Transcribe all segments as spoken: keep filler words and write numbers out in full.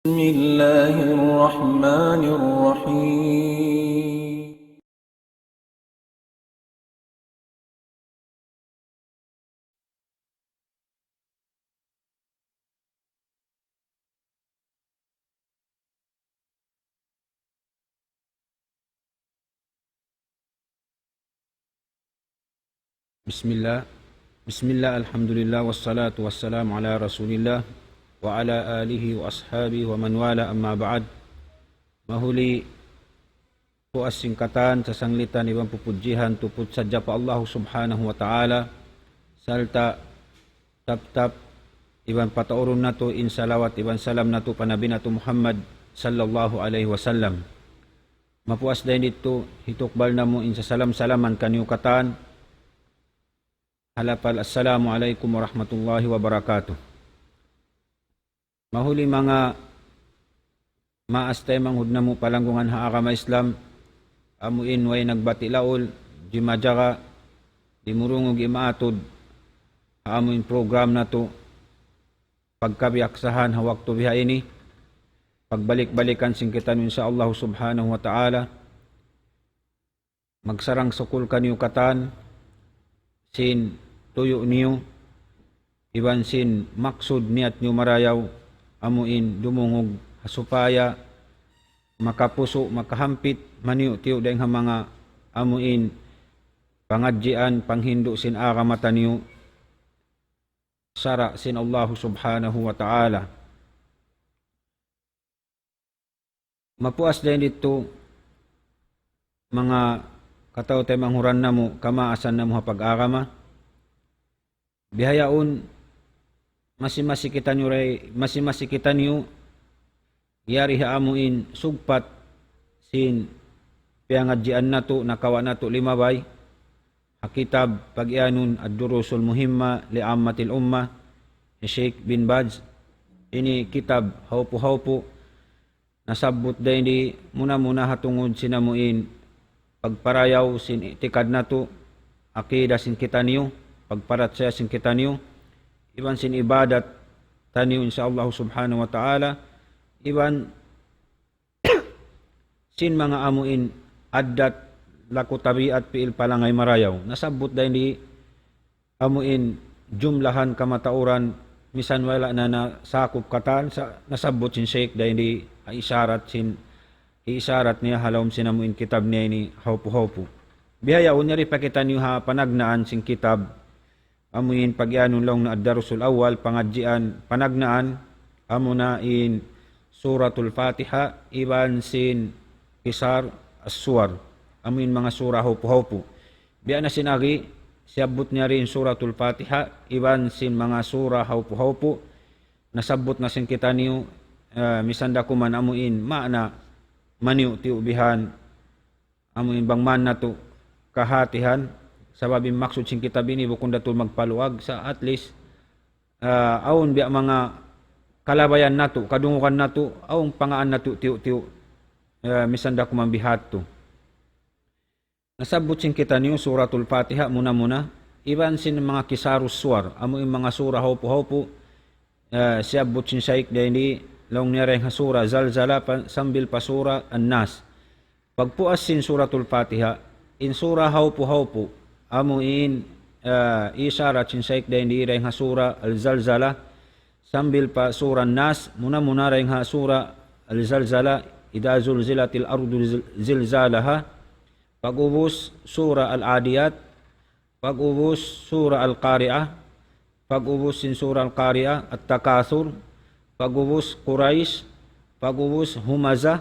بسم الله الرحمن الرحيم. بسم الله. بسم الله، الحمد لله، والصلاة والسلام على رسول الله، وعلى آله وأصحابه ومن والاه، أما بعد. Mahuli puas sin katan, sasanglitan iban pupudjihan tuput sadja pa Allah Subhanahu wa Ta'ala, sarta' taptap iban pataurun natu' in salawat iban salam natu' pa Nabi natu' Muhammad sallallahu alayhi wasallam. Mapuas dayn ditu, hitukbal namu' in sasalam-salaman kaniyu katan, ha lapal, Assalamu alaykum warahmatullahi wabarakatuh. Mahuli manga maas taymanghud namu' palanggungan ha agama Islam, amu in way nagbati' laul, di' majaga, di' murungug imaatud, ha amu in program natu', pagkabiyaksahan ha waktu biha ini, pagbalik-balikan sin kitaniyu, insya Allah Subhanahu wa Ta'ala. Magsarang-sukul kaniyu katan sin tuyu' niyu iban sin maksud niyat niyu marayaw, amu in dumungug ha supaya makapusu', makahampit, maniyu'-tiyu' dayng ha manga amu in pangadjian, panghindu' sin agama taniyu, sara' sin Allah Subhanahu wa Ta'ala. Mapuas dayn ditu manga kataw-taymanghuran namu', kamaasan namu' ha pag-agama. Bihaun, masi-masi kitaniyu ray, masi-masi kitaniyu yari ha amu in sugpat sin piyangadjian natu', nakawa' natu' limabay ha kitab pagiyanun Ad-Durusul Muhimma li Ammatil Ummah, hi Sheikh bin Baz. Ini kitab haupu-haupu, nasabbut dayn di muna-muna ha tungud sin amu in pagparayaw sin i'tikad natu', akida sin kitaniyu, pagparachaya sin kitaniyu, iban sin ibadat taniyu, insya Allah Subhanahu wa Ta'ala, iban sin manga amu in addat, laku, tabiat, pi'il, palangay marayaw. Nasabbut dayn di amu in jumlahan kamatauran, misan wala' na nasakup katan, sa' nasabbut sin Sheikh dayn di ha isharat sin, isharat niya ha lawm sin amu in kitab niya ini haupu-haupu. Bihaun yari pa kitaniyu ha panagnaan sin kitab, amu in pagiyanun laung na Ad-Darsul Awwal, pangadjian panagnaan, amu na in Suratul Fatiha, iban sin Qisar As-Suwar, amu in manga sura haupu-haupu. Biya' na sin agi, siyabbut niya ri in Suratul Fatiha, iban sin manga sura haupu-haupu, nasabbut na sin kitaniyu, eh, misan da kuman amu in maana maniyu'-tiyu' bihan, amu in bang man natu' kahatihan, sabab in maksud sin kitab ini bukun da tuud magpaluag, sa' at least, ah, awn biya' manga kalabayan natu', kadungugan natu', awn pangaan natu' tiyu'-tiyu', ah, misan da kuman bihadtu. Nasabbut sin kitaniyu Suratul Fatiha muna-muna, iban sin manga Qisarus Suwar, amu in manga sura haupu-haupu, ah, siyabbut sin Shaykh dayn di, laung niya dayn ha sura Zalzala pa, sambil pa sura An-Nas. Pagpuas sin Suratul Fatiha, in sura haupu-haupu, amu in, ah, isharat sin Shaykh dayn di dayn ha sura Al-Zalzala, sambil pa sura An-Nas, muna-muna dayn ha sura Al-Zalzala, إذا زلزلت الأرض زلزالها, pag'ubus sura Al-Adiyat, pag'ubus sura Al-Qari'ah, pag'ubus sin sura Al-Qari'ah, At-Takathur, pag'ubus Quraysh, pag'ubus Humazah,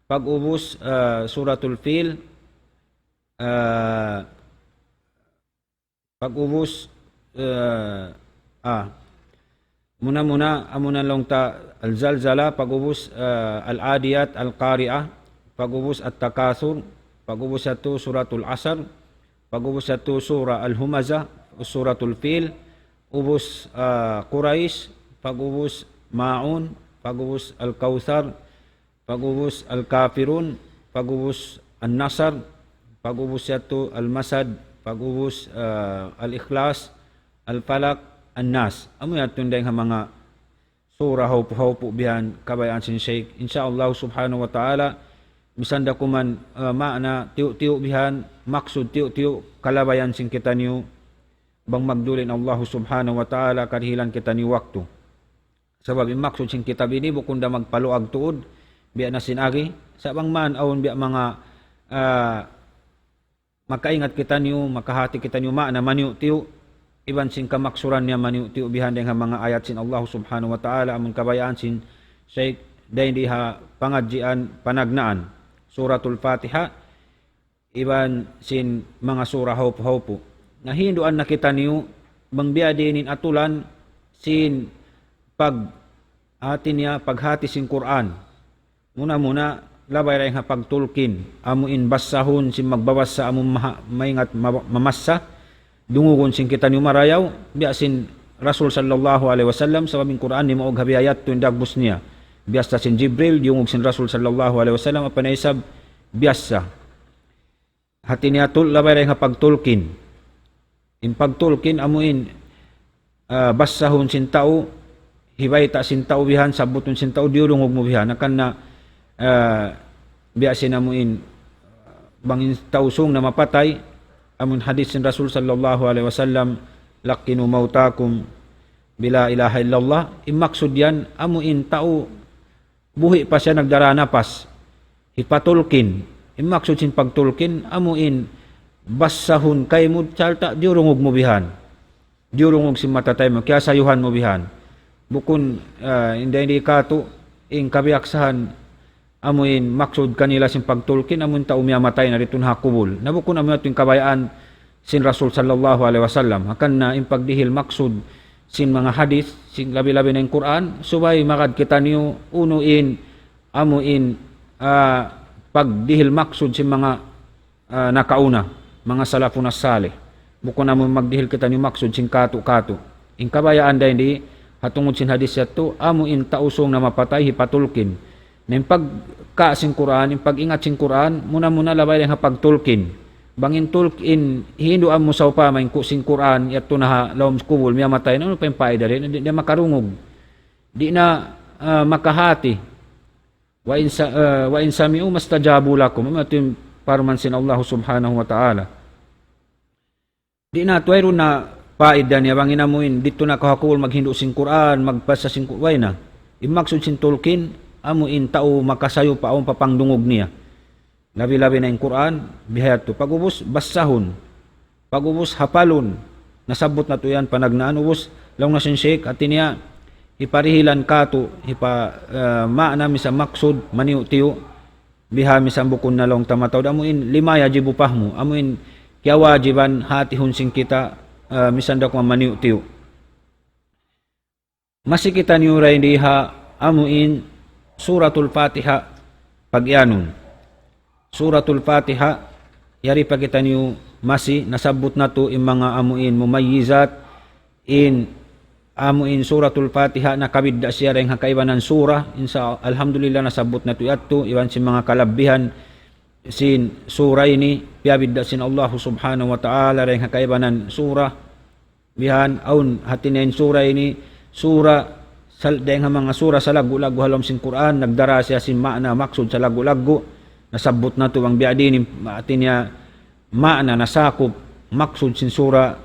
pag'ubus, eh, Suratul Fil, eh, pag'ubus, eh, ah, muna-muna, amuna laung ta Al-Zalzala, pag'ubus, eh, Al-Adiyat, Al-Qari'ah, pag'ubus At-Takathur, pag'ubus yadtu Suratul Asr, pag'ubus yadtu Sura Al-Humazah, Suratul Fil, ubus, eh, Quraysh, pag'ubus Ma'un, pag'ubus Al-Kawthar, pag'ubus Al-Kafirun, pag'ubus An-Nasr, pag'ubus yadtu Al-Masad, pag'ubus, eh, Al-Ikhlas, Al-Falaq, An-Nas. Amu yadtu in dayn ha manga sura hawpu-hawpu bihan kabayaan sin Shaykh. Insya Allah subhanahu wa ta'ala, misan da kuman, eh, maana tiyu'-tiyu' bihan, maksud tiyu'-tiyu', kalabayan sin kitaniyu, bang magdulin Allah subhanahu wa ta'ala, karihilan kitaniyu waktu. Sabab in maksud sin kitab ini bukun da magpaluag tuud, biya' na sin agi, sa' bang man awn biya' manga, ah, makaingat kitaniyu, makahati kitaniyu maana maniyu'-tiyu', iban sin kamaksuran niya maniyu'-tiyu', bihan dayn ha manga ayat sin Allah subhanahu wa ta'ala, amun kabayaan sin Shaykh dayn di ha pangadjian panagnaan. Suratul Fatiha, iban sin manga sura hawpu-hawpu. Na hinduan na kitaniyu, bang biya' diin in atulan sin pag-, hati niya, paghati sin Qur'an. Muna-muna, labay dayn ha pagtulkin, amu in bassahun sin magbabassa, amu maha-, maingat ma-, mamassa, dungugun sin kitaniyu marayaw, biya' sin Rasul sallallahu alayhi wasallam, sabab in Qur'an dimaug ha biya' yadtu in dagbus niya. Biyassa sin Jibril, diyungug sin Rasul sallallahu alayhi wasallam, ampa na isab biyassa. Hati niya tul-, labay dayn ha pagtulkin. In pagtulkin amu in, ah, bassahun sin tau, hibayta' sin tau bihan, sabbutun sin tau, diyurungug mu bihan. Hangkan na, ah, biya' sin amu in, bang in tau sung na mapatay, amu in hadith sin Rasul sallallahu alayhi wasallam, "لقنوا موتاكم بلا إله إلا الله." In maksud yan, amu in tau buhi' pa siya nagdara napas. Hipatulkin. In maksud sin pagtulkin, amu in bassahun kaymu sarta' diyurungug mu bihan. Diyurungug sin matatay mu, kiyasayuhan mu bihan. Bukun, ah, inda ini katu', in kabiyaksahan, amu in maksud kanila sin pagtulkin, amu in tau miyamatay na didtu ha kubul. Na bukun amu yadtu in kabayaan sin Rasul sallallahu alayhi wasallam. Hangkan na in pagdihil maksud sin manga hadith, sin labi-labi na in Qur'an, subay magad kitaniyu unu in, amu in, ah, pagdihil maksud sin manga, ah, nakauna, manga salafun as-salih. Bukun amu magdihil kitaniyu maksud sin katu'-katu'. In kabayaan dayn di, ha tungud sin hadith yadtu, amu in tau sung na mapatay hipatulkin. Na in pagka sin Qur'an, in pag-ingat sin Qur'an, muna-muna labay dayn ha pagtulkin. Bang in tulkin, hinduan mu sawpama in ku-, sin Qur'an, yadtu na ha lawm kubul, miyamatay na, unu pa in paida dayn, di', di' makarungug. Di' na, ah, makahati. وإن س-, ah, وإن سمعوا ما استجابوا لكم. Amu yadtu in parman sin Allah subhanahu wa ta'ala. Di' na tuud wayruun na paida niya bang in amu in, didtu na kaw ha kubul maghindu' sin Qur'an, magbassa sin Qur-, way na. In maksud sin tulkin, amu in tau makasayupa awn pa pangdungug niya. Labi-labi na in Qur'an, biha yadtu. Pag'ubus, bassahun. Pag'ubus, hapalun. Nasabbut natu' yan panagnaan, ubus, laung na sin Shaykh, hati niya, hiparihilan katu', hipa-, eh, maana misan maksud, maniyu'-tiyu', biha misan bukun na laung ta mataud, amu in lima yajibu fahmu, amu in kiyawajiban hatihun sin kita, ah, misan da kuman maniyu'-tiyu'. Masi kitaniyu dayn di ha amu in Suratul Fatiha pagiyanun. Suratul Fatiha, yari pa kitaniyu masi, nasabbut natu' in manga amu in mumayyizat, in amu in Suratul Fatiha, nakabidda' siya dayn ha kaibanan sura. Insya, alhamdulillah, nasabbut natu' yadtu, iban sin manga kalabbihan sin sura ini, piyabidda' sin Allah subhanahu wa ta'ala dayn ha kaibanan sura. Bihan, awn, hati niya in sura ini, sura sal-, dayn ha manga sura salaggu'-laggu' ha lawm sin Qur'an, nagdara siya sin maana maksud salaggu'-laggu', nasabbut natu' bang biya' diin in, hati niya, maana nasakup, maksud sin sura,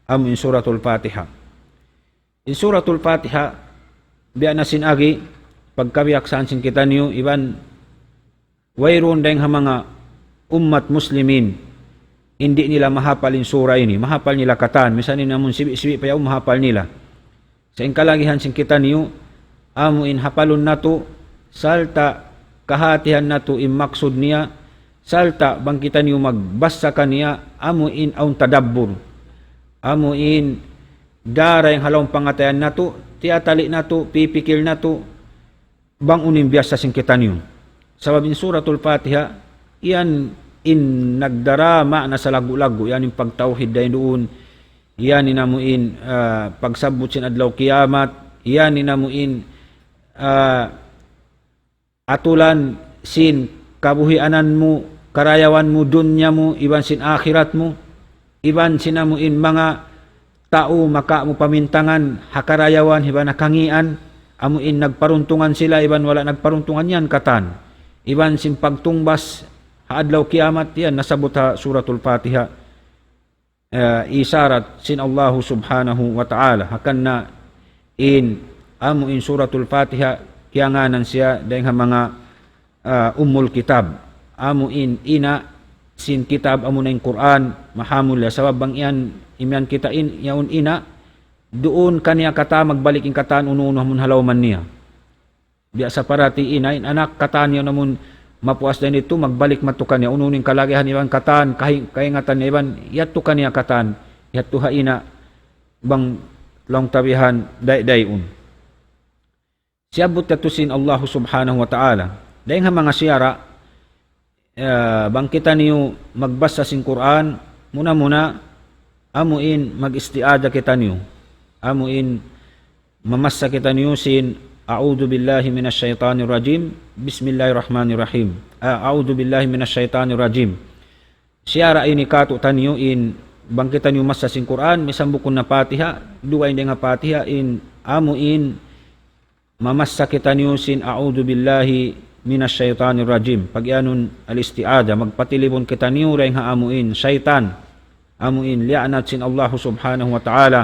amu in Suratul Fatiha. In Suratul Fatiha, biya' na sin agi, pagkabiyaksahan sin kitaniyu, iban wayruun dayn ha manga ummat muslimin, in di' nila mahapal in sura ini, mahapal nila katan, misan in amun sibi'-sibi' pa yaun mahapal nila. Sa' in kalagihan sin kitaniyu, amu in hapalun natu', sarta' kahatihan natu' in maksud niya, sarta' bang kitaniyu magbassa kaniya, amu in awn tadabbur. Amu in dara in ha lawm pangatayan natu', tiyatali' natu', pipikil natu', bang unu in biyassa sin kitaniyu. Sabab in Suratul Fatiha, yan in nagdara maana salaggu'-laggu', yan in pagtawhid dayn duun, yan in amu in, ah, pagsabbut sin adlaw kiyamat, yan in amu in, ah, atulan sin kabuhianan mu, karayawan mu, dunya mu, iban sin akhirat mu, iban sin amu in manga tau maka mu pamintangan ha karayawan iban ha kangīan, amu in nagparuntungan sila iban wala' nagparuntungan yan katan. Iban sin pagtungbas ha adlaw kiyamat yan nasabbut ha Suratul Fatiha, eh, isarat sin Allahu Subhanahu wa Ta'ala. Hangkan na in amu in Suratul Fatiha kiyangānan siya dayng ha manga, ah, Ummul Kitab. Amu in ina' sin kitab amu na in Qur'an, mahamulliya. Sabab bang yan, imiyan kita in, yaun ina', duun kaniya katan magbalik in katan unu-unu amun ha lawm niya. Biya' sa parati ina', in anak katan niya namun mapuas dayn ditu, magbalik madtu kaniya, unu-unu in kalagihan iban katan, kahi-, kaingatan niya iban, yadtu kaniya katan, yadtu ha ina', bang laung ta bihan, day-, dayun. Siyabbut yadtu sin Allahu Subhanahu wa Ta'ala. Dayng ha manga siyara', eh, bang kitaniyu magbasa sin Qur'an, muna-muna, amu in mag-isti'adha kitaniyu. Amu in mamassa kitaniyu sin, أعوذ بالله من الشيطان الرجيم. بسم الله الرحمن الرحيم. Ah, أعوذ بالله من الشيطان الرجيم. Siyara' ini katu'taniyu in, bang kitaniyu massa sin Qur'an, misan bukun na Fatiha, dugaing dayng ha Fatiha in, amu in, mamassa kitaniyu sin أعوذ بالله من الشيطان الرجيم. Pagiyanun al-isti'adha, magpatilibun kitaniyu dayng ha amu in, saytan. Amu in, liyaanat sin Allahu Subhanahu wa Ta'ala.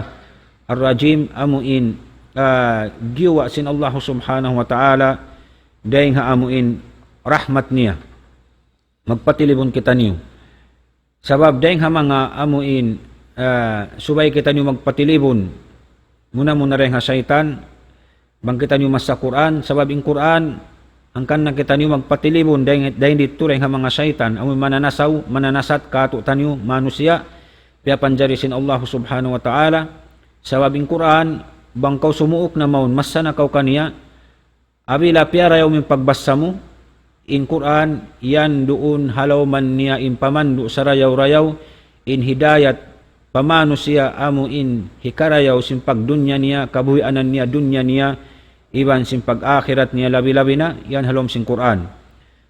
Ar-Rajim, amu in, ah, giyuwa' sin Allahu Subhanahu wa Ta'ala, dayng ha amu in, rahmat niya. Magpatilibun kitaniyu. Sabab dayng ha manga amu in, ah, subay kitaniyu magpatilibun. Muna-muna dayng ha saytan, bang kitaniyu massa Qur'an, sabab in Qur'an, hangkan na kitaniyu magpatilibun, dayng, dayng ditu dayng ha manga saytan, amu in mananasaw, mananasat katu'taniyu, manusiya', piyapanjari sin Allah Subhanahu wa Ta'ala, sabab in Qur'an, bang kaw sumuuk na mawn, massa na kaw kaniya, apabila piyarayaw mu in pagbassa mu, in Qur'an, yan duun ha lawm niya in pamandu' sarayaw-rayaw, in hidayat, pa manusiya' amu in hikarayaw sin pagdunya niya, kabuhianan niya, dunya niya, iban sin pag-akhirat niya labi-labi na, yan ha lawm sin Qur'an.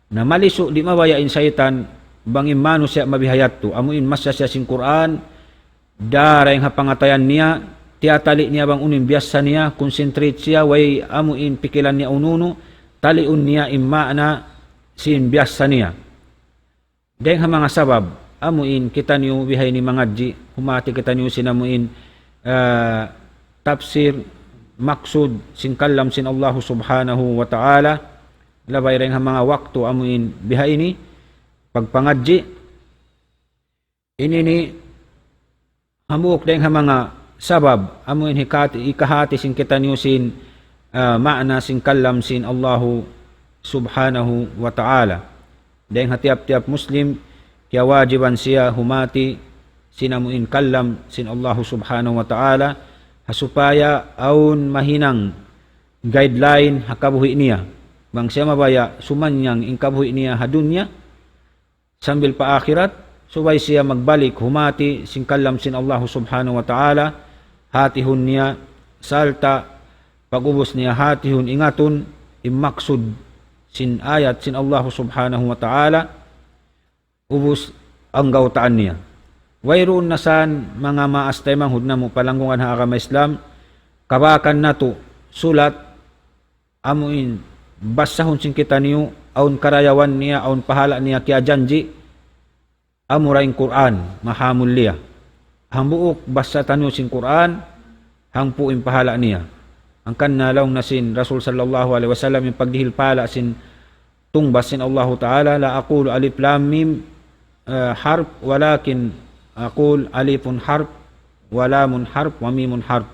Na malisu' di' mabaya' in saytan, bang in manusiya' mabihayadtu, amu in massa siya sin Qur'an, dayng ha pangatayan niya, tiyatali' niya bang unu in biyassa niya, concentrate siya, way amu in pikilan niya unu-unu, taliun niya in maana sin biyassa niya. Dayng ha manga sabab, amu in kitaniyu bihaini mangadji', humati kitaniyu sin amu in, ah, tafsir, maksud, sin kalam sin Allahu Subhanahu wa Ta'ala, labay dayng ha manga waktu amu in bihaini, pagpangadji', ini ini hambuuk dayng ha manga sabab, amu in hikati-, hikahati sin kitaniyu sin, ah, maana sin kalam sin Allahu Subhanahu wa Ta'ala. Dayng ha tiyap-tiyap Muslim, kiyawajiban siya humati sin amu in kalam sin Allahu Subhanahu wa Ta'ala, ha supaya awn mahinang guideline ha kabuhi' niya. Bang siya mabaya' sumanyang in kabuhi' niya ha dunya, sambil pa akhirat, subay siya magbalik humati sin kalam sin Allahu Subhanahu wa Ta'ala, hatihun niya, sarta' pag'ubus niya hatihun ingatun, in maksud sin ayat sin Allahu Subhanahu wa Ta'ala, ubus anggawtaan niya. Wayruun na san manga maas taymanghud namu' palanggungan ha agama Islam, kabakan natu' sulat, amu in basahun sin kitaniyu, awn karayawan niya, awn pahala' niya kiyajanji', amura in Qur'an, maha mulia. Hambuuk basa taniyu sin Qur'an, hangpu' in pahala' niya. Hangkan na laung na sin Rasul sallallahu alayhi wasallam in pagdihil pahala' sin tungbas sin Allahu Ta'ala, لا أقول ألف لام ميم, eh, حرف, ولكن أقول ألف حرف ولام حرف وميم حرف.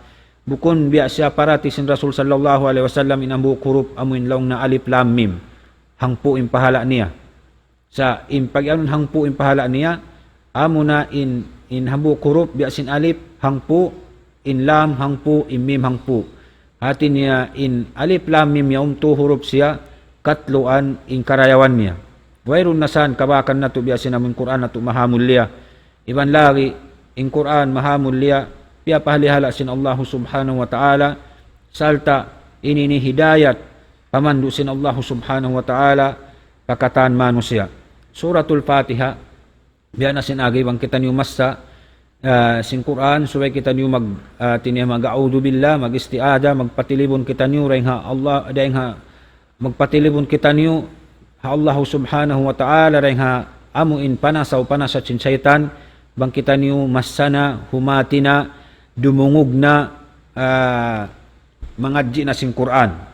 Bukun biya' siya parati sin Rasul sallallahu alayhi wasallam in hambuuk hurup amu in laung na alif lam mim. Hangpu' in pahala' niya. Sa' in pag-anun hangpu' in pahala' niya, amuna in, in hambuuk hurup biya' sin alif, hangpu', in lam, hangpu', in mim, hangpu'. Hati niya in alif lam mim yaun tu hurup siya, katluan in karayawan niya. Wayruun na san kabakan natu' biya' sin amun Qur'an natu' maha mulia. Iban lagi', in Qur'an maha mulia, piyapahalihala' sin Allahu Subhanahu wa Ta'ala, sarta' ini ini hidayat, pamandu' sin Allahu Subhanahu wa Ta'ala, pa katan manusiya'. Suratul Fatiha, biya' na sin agi bang kitaniyu massa, ah, sin Qur'an, subay kitaniyu mag, ah, hati niya mag-a'udhu billah, mag-isti'adha, magpatilibun kitaniyu, dayn ha Allah, dayn ha, magpatilibun kitaniyu, ha Allah subhanahu wa ta'ala, dayn ha amu in panasaw-panasa sin saytan, bang kitaniyu massana, humati na, dumungug na, ah, mangadji' na sin Qur'an.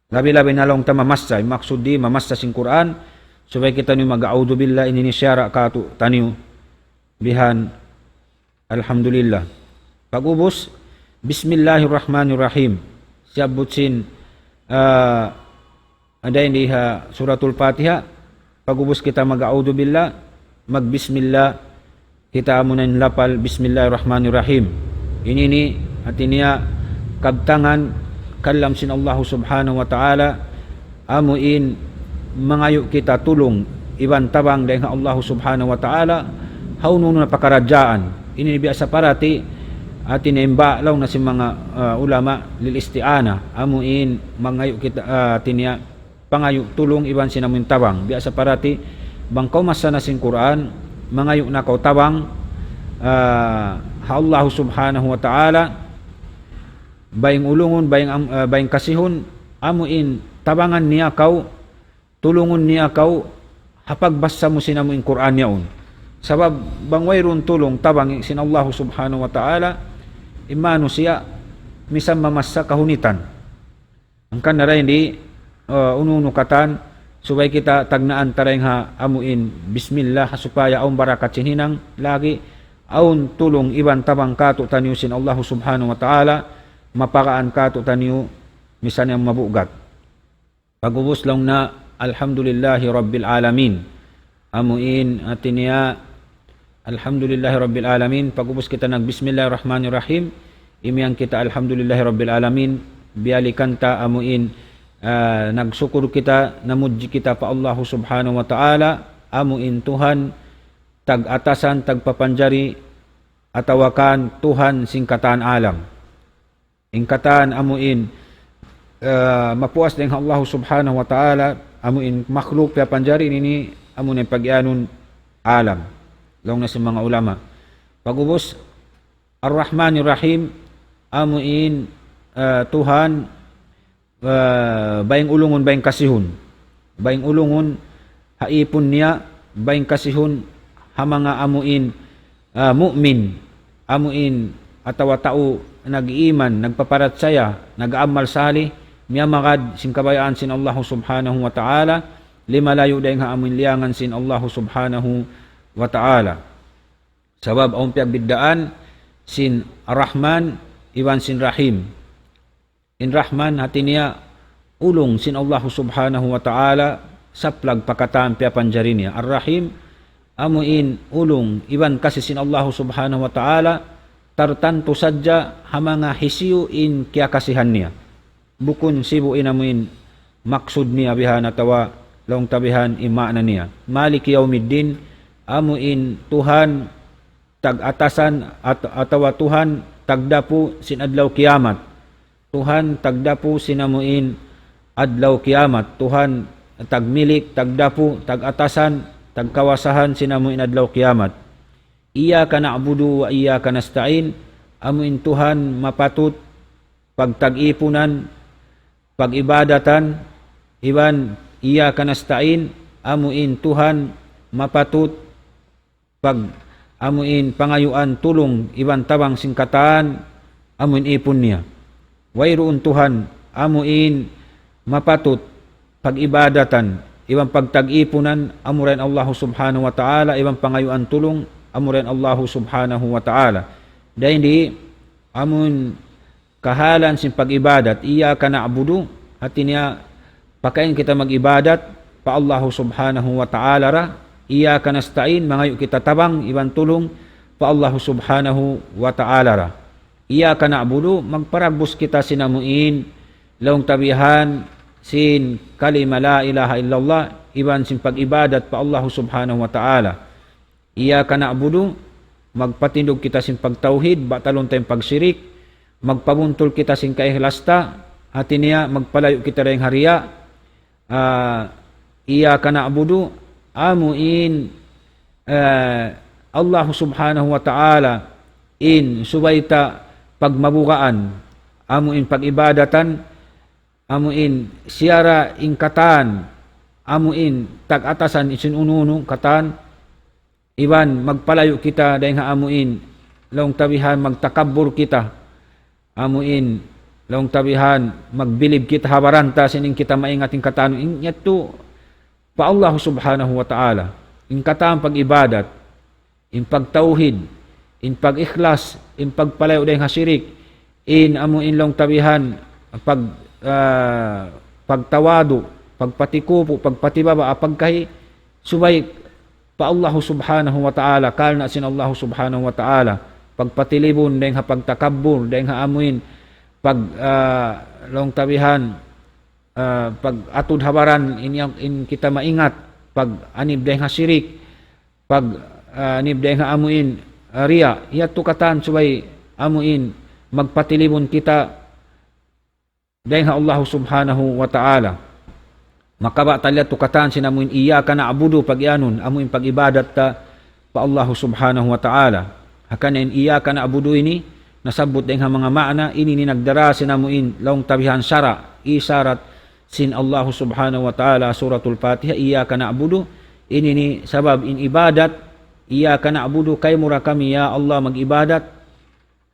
Labi-labi na laung ta mamassa, maksud di mamassa sin Qur'an, subay kitaniyu mag-a'udhu billah, ini in siyara' kātu'niyu. Bihan, alhamdulillah. Pag'ubus, Bismillahirrahmanirrahim. Siyabbut sin, ah, dayn di ha Suratul Fatiha. Pag'ubus kita mag-a'udhu billah, magbismillah, kita amuna in lapal, Bismillahirrahmanirrahim. Ini ini, hati niya, kabtangan, kalam sin Allahu subhanahu wa ta'ala, amu in mangayu' kita tulung iban tabang dayn ha Allahu subhanahu wa ta'ala, ha unu-unu na pakaradjaan. Ini biya' sa parati, hati niya in ba laung na sin manga, ah, ulama, lil isti'ana, amu in mangayu' kita, ah, hati niya, pangayu' tulung iban sin amu in tabang. Biya' sa parati, bang kaw massana sin Qur'an, mangayu' na kaw tabang, ah, ha Allahu subhanahu wa ta'ala, bayng ulungun, bayng am-, ah, bayng kasihun, amu in tabangan niya kaw, tulungun niya kaw, ha pagbassa mu sin amu in Qur'an yaun. Sabab bang wayruun tulung tabang sin Allahu subhanahu wa ta'ala, in manusiya', misan mamassa kahunitan. Hangkan na dayn di, ah, unu-unu katan, subay kita tagnaan ta dayn ha amu in bismillah, ha supaya awn barakat sin hinang, lagi' awn tulung iban tabang kātu'niyu sin Allahu subhanahu wa ta'ala, maparaan kātu'niyu, misan yan mabugat. Pag'ubus laung na, Alhamdulillahi Rabbil Alamin. Amu in, hati niya, Alhamdulillahi Rabbil Alamin. Pag'ubus kita nag-Bismillahirrahmanirrahim, imiyan kita Alhamdulillahi Rabbil Alamin. Biyalikan ta amu in, ah, nagsukur kita, namudji kita pa Allahu subhanahu wa ta'ala, amu in Tuhan, tag-atasan, tagpapanjari, atawa kan Tuhan sin katan alam. In katan amu in, ah, mapuas dayn ha Allahu subhanahu wa ta'ala, amu in makhluk piyapanjari ini, amu in pagiyanun alam. Laung na sin manga ulama. Pag'ubus, Ar-Rahmanir Rahim, amu in, ah, Tuhan, ah, bayng ulungun, bayng kasihun. Bayng ulungun, ha ipun niya, bayng kasihun, ha manga amu in, ah, mu'min, amu in, atawa tau nag-iman, nagpaparachaya, nag-amal salih, miyamagad sin kabayaan sin Allahu subhanahu wa ta'ala, limalayu' dayn ha amu in liyangan sin Allahu subhanahu wa ta'ala. Sabab awn piyagbiddaan sin Rahman iban sin Rahim. In Rahman hati niya ulung sin Allahu subhanahu wa ta'ala saplag pa katan piyapanjari niya. Ar-Rahim, amu in ulung iban kasi sin Allahu subhanahu wa ta'ala, tartantu sadja ha manga hisiyu in kiyakasihan niya. Bukun sibu' in amu in maksud niya bihan atawa laung ta bihan in maana niya. Maliki yawmiddin, amu in Tuhan tag-atasan at-, atawa Tuhan tagdapu sin adlaw kiyamat. Tuhan tagdapu sin amu in adlaw kiyamat. Tuhan tagmilik, tagdapu, tag-atasan, tagkawasahan sin amu in adlaw kiyamat. إياك نعبد وإياك نستعين, amu in Tuhan mapatut pagtag-ipunan, pag-ibadatan, iban إياك نستعين, amu in Tuhan mapatut pag amu in pangayuan tulung iban tabang sin katan amu in ipun niya. Wayruun Tuhan amu in mapatut pag-ibadatan iban pagtag-ipunan amura in Allahu subhanahu wa ta'ala, iban pangayuan tulung amura in Allahu subhanahu wa ta'ala. Dayn di amu in kahalan sin pag-ibadat, إياك نعبد, hati niya, pakain kita mag-ibadat pa Allahu subhanahu wa ta'ala ra, إياك نستعين, mangayu' kita tabang iban tulung pa Allahu subhanahu wa ta'ala ra. إياك نعبد, magparagbus kita sin amu in, laung ta bihan, sin kalima la ilaha illallah, iban sin pag-ibadat pa Allahu subhanahu wa ta'ala. إياك نعبد, magpatindug kita sin pagtawhid, batalun ta in pagsirik, magpabuntul kita sin kaikhlas ta, hati niya, magpalayu' kita dayn ha riya, ah, إياك نعبد, amu in, ah, Allah Subhanahu wa Ta'ala in subay ta pagmabugaan, amu in pag-ibadatan, amu in siya ra in katan, amu in tag-atasan sin unu-unu katan, iban magpalayu' kita dayng ha amu in, laung ta bihan magtakabbur kita, amu in, laung ta bihan magbilib kita ha baran ta sin in kita maingat in katan, in yadtu pa Allah Subhanahu wa Ta'ala. In katan pag-ibadat, in pagtawhid, in pag-ikhlas, in pagpalayu' dayng ha shirik, in amu in laung ta bihan, pag, ah, pagtawadu', pagpatikupu, pagpatibaba', pagkahi, subay pa Allah Subhanahu wa Ta'ala, karna' sin Allah Subhanahu wa Ta'ala, pagpatilibun dayng ha pagtakabbur, dayng ha amu in, pag, ah, laung ta bihan, ah, pag-atud ha baran, in, in kita maingat, pag-anib dayng ha shirik, pag, ah, anib dayng ha amu in, ah, riya, yadtu katan subay amu in, magpatilibun kita dayng ha Allah Subhanahu wa Ta'ala. Makabak ta yadtu katan sin amu in إياك نعبد pag-iyanun, amu in pag-ibadat ta pa Allah Subhanahu wa Ta'ala. Hangkan in إياك نعبد ini, nasabbut dayng ha manga maana, ini in nagdara sin amu in, laung ta bihan sara', isarat sin Allah Subhanahu wa Ta'ala, Suratul Fatiha, إياك نعبد, ini in sabab in ibadat, إياك نعبد, kaymu ra kami, ya Allah, mag-ibadat,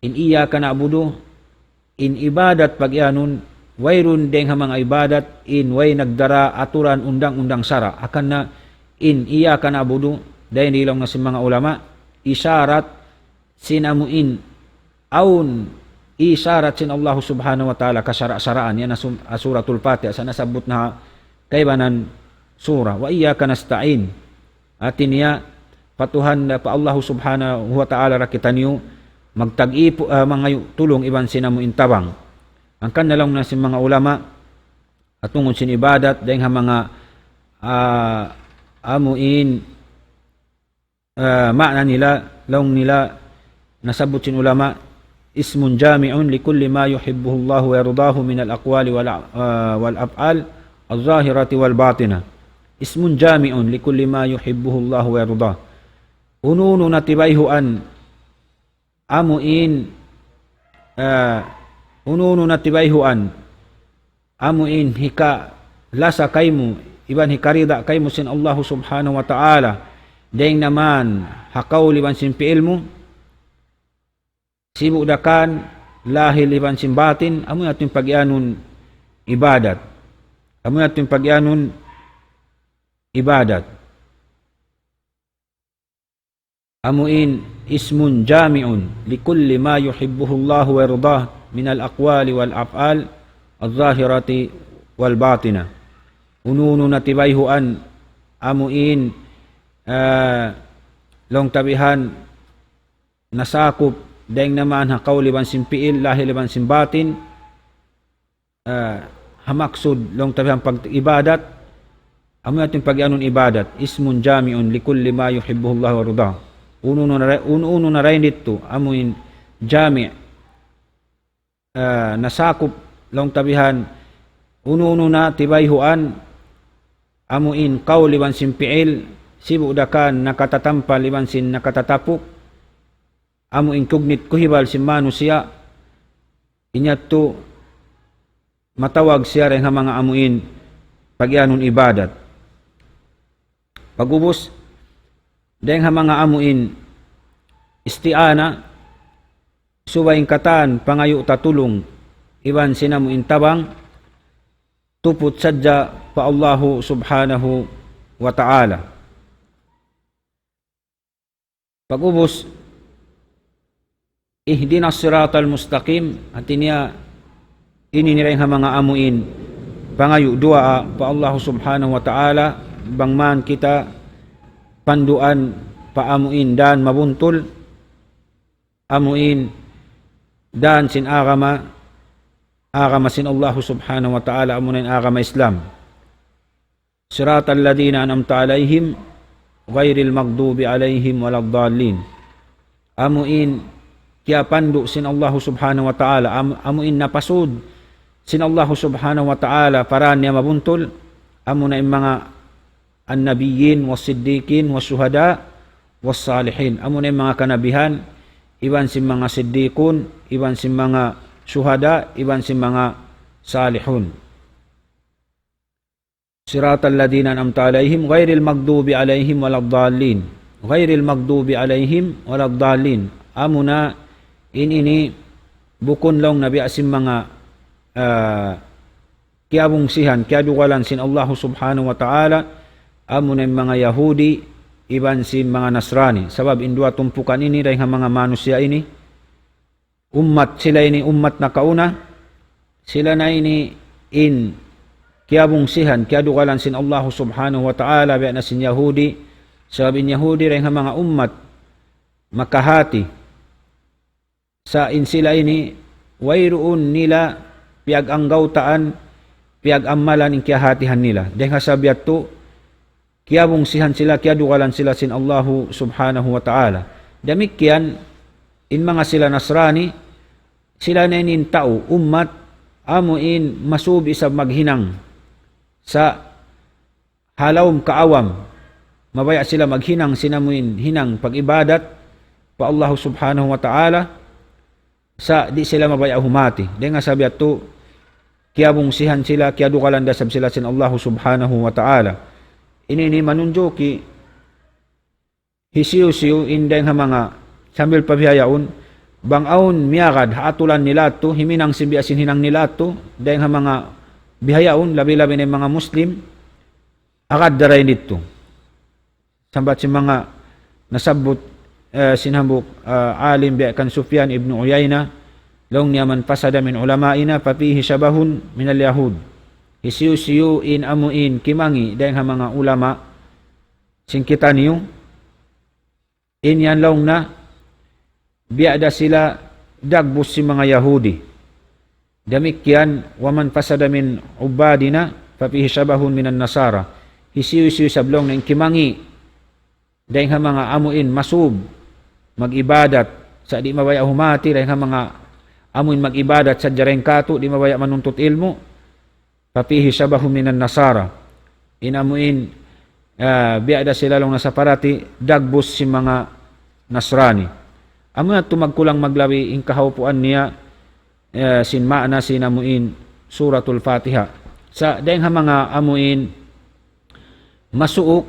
in إياك نعبد, in ibadat pag-iyanun, wayruun dayng ha manga ibadat, in way nagdara aturan undang-undang sara'. Hangkan na in إياك نعبد, dayn di laung na sin manga ulama, isarat sin amu in, awn isarat sin Allah Subhanahu wa Ta'ala kasara'-saraan, yan na sum-, ah, Suratul Fatiha, sa' nasabbut na ha kaibanan sura, وإياك نستعين. Hati niya, pa Tuhan, pa Allah Subhanahu wa Ta'ala ra kitaniyu magtag-ipu-, ah, mangayu' tulung iban sin amu in tabang. Hangkan na laung na sin manga ulama, ha tungud sin ibadat, dayng ha manga, ah, amu in, ah, maana nila, laung nila, nasabbut sin ulama, اسم جامع لكل ما يحبه الله ويرضاه من الأقوال والأ-، ah, والأفعال الظاهرة والباطنة. اسم جامع لكل ما يحبه الله ويرضاه. Unu-unu na tibayhuan, amu in, ah, unu-unu na tibayhuan, amu in hikalasa kaymu, iban hikarida kaymu sin Allah Subhanahu wa Ta'ala, dayng naman ha kawl iban sin pi'il mu, sibu' da kan, lahil iban sin batin, amu yadtu in pag-iyanun ibadat. Amu yadtu in pag-iyanun ibadat. Amu in اسم جامع لكل ما يحبه الله ويرضاه من الأقوال والأفعال الظاهرة والباطنة. Unu-unu na tibayhuan, amu in, ah, laung ta bihan, nasakup, dayng naman ha kawl iban sin pi'il, lahil iban sin batin, ah, ha maksud, laung ta bihan pag-ibadat, amu yadtu in pag-iyanun ibadat, اسم جامع لكل ما يحبه الله ويرضاه. Unu-unu na ra-, unu-unu na dayn didtu, amu in jami', ah, nasakup, laung ta bihan, unu-unu na tibayhuan, amu in kawl iban sin pi'il, sibu' da kan nakatatampal iban sin nakatatapuk, amu in kugnit kuhibal sin manusiya', in yadtu matawag siya dayng ha manga amu in pag-iyanun ibadat. Pag'ubus, dayng ha manga amu in isti'ana, subay in katan pangayu' ta tulung iban sin amu in tabang, tuput sadja pa Allahu Subhanahu wa Ta'ala. Pag'ubus, اهدنا الصراط المستقيم, hati niya, ini in dayng ha manga amu in pangayu' duwaa pa Allah Subhanahu wa Ta'ala, bang man kita panduan pa amu in dan mabuntul, amu in dan sin agama, agama sin Allah Subhanahu wa Ta'ala, amu na in agama Islam. صراط الذين أنعمت عليهم غير المغضوب عليهم ولا الضالين. Amu in kiyapandu' sin Allah Subhanahu wa Ta'ala, am-, amu in napasud sin Allah Subhanahu wa Ta'ala pa dan niya mabuntul, amu na in manga النبيين والصديقين والشهداء والصالحين. Amuna in manga kanabihan, iban sin manga siddiqun, iban sin manga shuhada, iban sin manga salihun. صراط الذين أنعمت عليهم غير المغضوب عليهم ولا الضالين. غير المغضوب عليهم ولا الضالين. Amuna in ini bukun laung na biya' sin manga, ah, kiyabungsihan, kiyadugalan sin Allahu Subhanahu wa Ta'ala, amuna in manga Yahudi, iban sin manga Nasrani. Sabab in duwa tumpukan ini, dayn ha manga manusiya' ini, ummat sila ini, ummat nakauna, sila na ini in kiyabungsihan, kiyadugalan sin Allahu Subhanahu wa Ta'ala, biya' na sin Yahudi, sabab in Yahudi, dayn ha manga ummat, makahati, sa' in sila ini, wayruun nila piyag-anggawtaan, piyag-ammalan in kiyahatihan nila. Dayn ha sabab yadtu, kiyabungsihan sila, kiyadugalan sila sin Allahu Subhanahu wa Ta'ala. Damikkiyan, in manga sila Nasrani, sila na ini in tau, ummat, amu in masub isab maghinang sa' ha lawm kaawam, mabaya' sila maghinang sin amu in hinang pag-ibadat pa Allahu Subhanahu wa Ta'ala, sa' di' sila mabaya' humati. Dayn ha sabab yadtu, kiyabungsihan sila, kiyadugalan da isab sila sin Allahu Subhanahu wa Ta'ala. Ini, ini manunjuki hisiyu-siyu in dayn ha manga sambil pa bihaun, bang awn miyagad ha atulan nila yadtu, himinang sin biya' sin hinang nila yadtu, dayn ha manga bihaun, labi-labi na in manga Muslim, agad da dayn didtu. Sambat sin manga nasabbut, eh, sin hambuuk, eh, alim biya' kan Sufyan ibn Uyayna, laung niya من فسد من علمائنا ففيه شبه من اليهود. Hisiyu-siyu in amu in kimangi' dayn ha manga ulama sin kitaniyu, in yan laung na, biya' da sila dagbus sin manga Yahudi. Damikkiyan, ومن فسد من عبادنا ففيه شبه من النصارى. Hisiyu-siyu isab laung na in kimangi' dayn ha manga amu in masub mag-ibadat, sa' di' mabaya' humati, dayn ha manga amu in mag-ibadat sadja dayn kātu', di' mabaya' manuntut ilmu', ففيه شبه من النصارى. In amu in, ah, biya' da sila laung na saparati dagbus sin manga Nasrani. Amu yadtu magkulang maglabi in kahaupuan niya, eh, sin maana sin amu in Suratul Fatiha. Sa' dayn ha manga amu in masuuk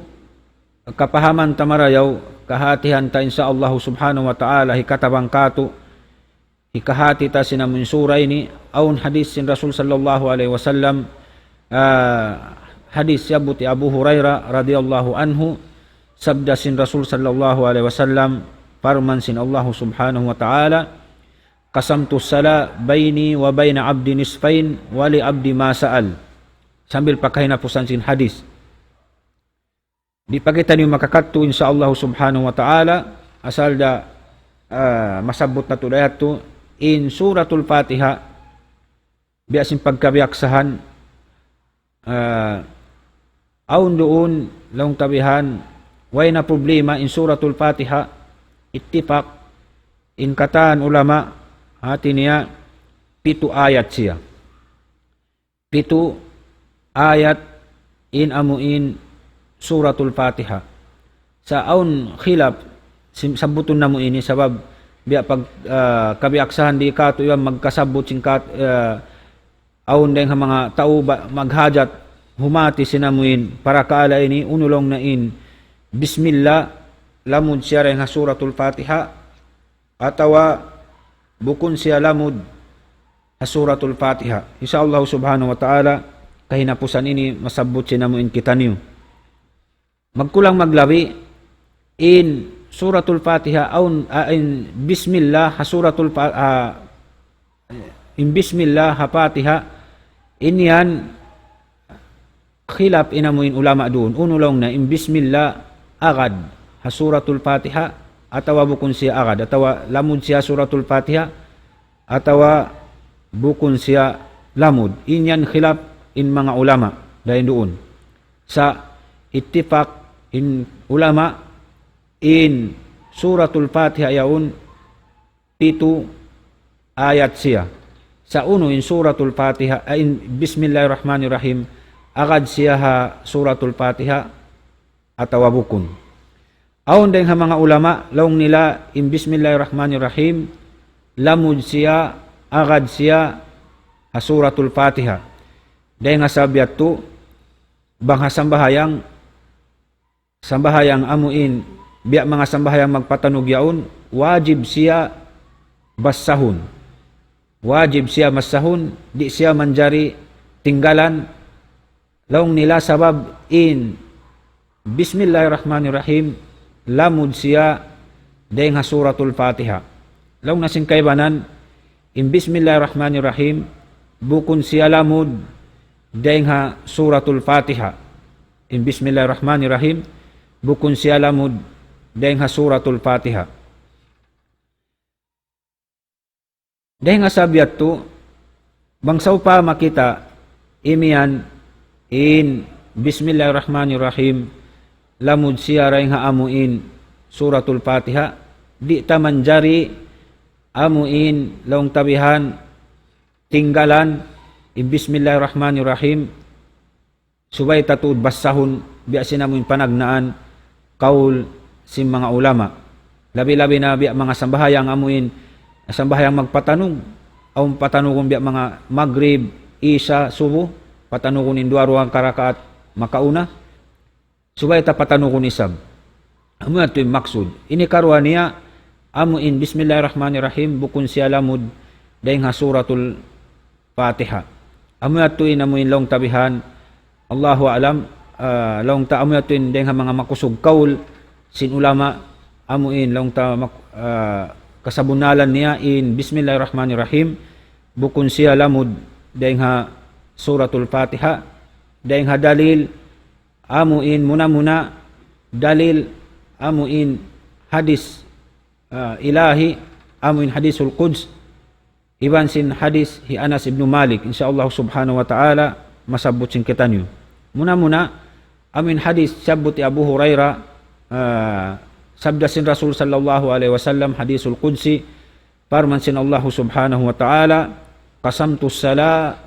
kapahaman ta marayaw, kahatihan ta insya Allahu Subhanahu wa Ta'ala, hikatabang kātu', hikahati ta sin amu in sura ini, awn hadith sin Rasul sallallahu alayhi wasallam, ah, hadith siyabbut hi Abu Hurairah radiyallahu anhu, sabda sin Rasul sallallahu alayhi wasallam, parman sin Allahu Subhanahu wa Ta'ala, قسمت الصلاة بيني وبين عبدي نصفين ولعبدي ما سأل. Sambil pa kahinapusan sin hadith. Di' pa kitaniyu makakadtu, insya Allah subhanahu wa ta'ala, asal da, ah, masabbut natu' da yadtu, in Suratul Fatiha, biya' sin pagkabiyaksahan, ah, awn duun, laung ta bihan, way na problema, in Suratul Fatiha, ittifaq, in katan ulama, hati niya, pitu ayat siya. Pitu ayat in amu in Suratul Fatiha. Sa' awn khilaf, sim-, sabbutun namu' ini sabab biya' pag, ah, kabiyaksahan di' katu' iban magkasabbut sin kat-, ah, awn dayng ha manga tau ba, maghajat humati sin amu in parkala' ini, unu laung na in, Bismillah, lamud siya dayng ha Suratul Fatiha, atawa bukun siya lamud ha Suratul Fatiha. Insya Allah subhanahu wa ta'ala, kahinapusan ini masabbut sin amu in kitaniyu. Magkulang maglabi, in Suratul Fatiha, awn, ah, in Bismillah ha Suratul Fa-, ah, in Bismillah ha Fatiha, in yan, khilaf in amu in ulama duun. Unu laung na in Bismillah agad ha Suratul Fatiha, atawa bukun siya agad, atawa lamud siya Suratul Fatiha, atawa bukun siya lamud. In yan khilaf in manga ulama dayn duun. Sa' ittifaq in ulama in Suratul Fatiha yaun pitu ayat siya. Sa' unu in Suratul Fatiha, ah, in Bismillahirrahmanirrahim, agad siya ha Suratul Fatiha atawa bukun. Awn dayng ha manga ulama, laung nila in Bismillahirrahmanirrahim, lamud siya, agad siya, ha Suratul Fatiha. Dayng ha sabab yadtu, bang ha sambahayang, sambahayang amuin, biya' manga sambahayang magpatanug yaun, wajib siya basahun. Wajib siya basahun, di' siya manjari tinggalan. Laung nila sabab in Bismillahirrahmanirrahim, lamud siya dayng ha Suratul Fatiha. Laung na sin kaibanan, in Bismillahirrahmanirrahim, bukun siya lamud dayng ha Suratul Fatiha. In Bismillahirrahmanirrahim, bukun siya lamud dayng ha Suratul Fatiha. Dayng ha sabab yadtu, bang sawpama kita imiyan in Bismillahirrahmanirrahim, lamud siya dayng ha amuin Suratul Fatiha, di' ta manjari amuin laung ta bihan tinggalan in Bismillahirrahmanirrahim, subay ta tuud basahun, biya' sin amuin panagnaan, kaul sin manga ulama. Labi-labi na biya' manga sambahayang amuin, sambahayang magpatanug, awn patanugun biya' manga Magrib, Isa, Subuh, patanugun in duwa-ruwa karakaat makauna, subay ta patanugun isab. Amu yadtu in maksud. Ini karuwa niya, amuin Bismillahirrahmanirrahim, bukun siya lamud dayng ha Suratul Fatiha. Amu yadtu in amuin laung ta bihan, Allahu a'lam, ah, laung ta amu yadtu in dayng ha manga makusug kaul sin ulama, amuin laung ta mak-, ah, kasabunnalan niya in Bismillahirrahmanirrahim, bukun siya lamud dayng ha Suratul Fatiha, dayng ha dalil, amuin muna-muna dalil, amuin hadis, ah, ilahi, amuin hadisul Quds, iban sin hadis hi Anas ibn Malik, insya Allah subhanahu wa ta'ala, masabbut sin kitaniyu. Muna-muna, amuin hadis sabbut hi Abu Hurairah, ah, sabda sin Rasul sallallahu alaihi wasallam, hadisul Qudsi, parman sin Allah subhanahu wa ta'ala, قسمت الصلاة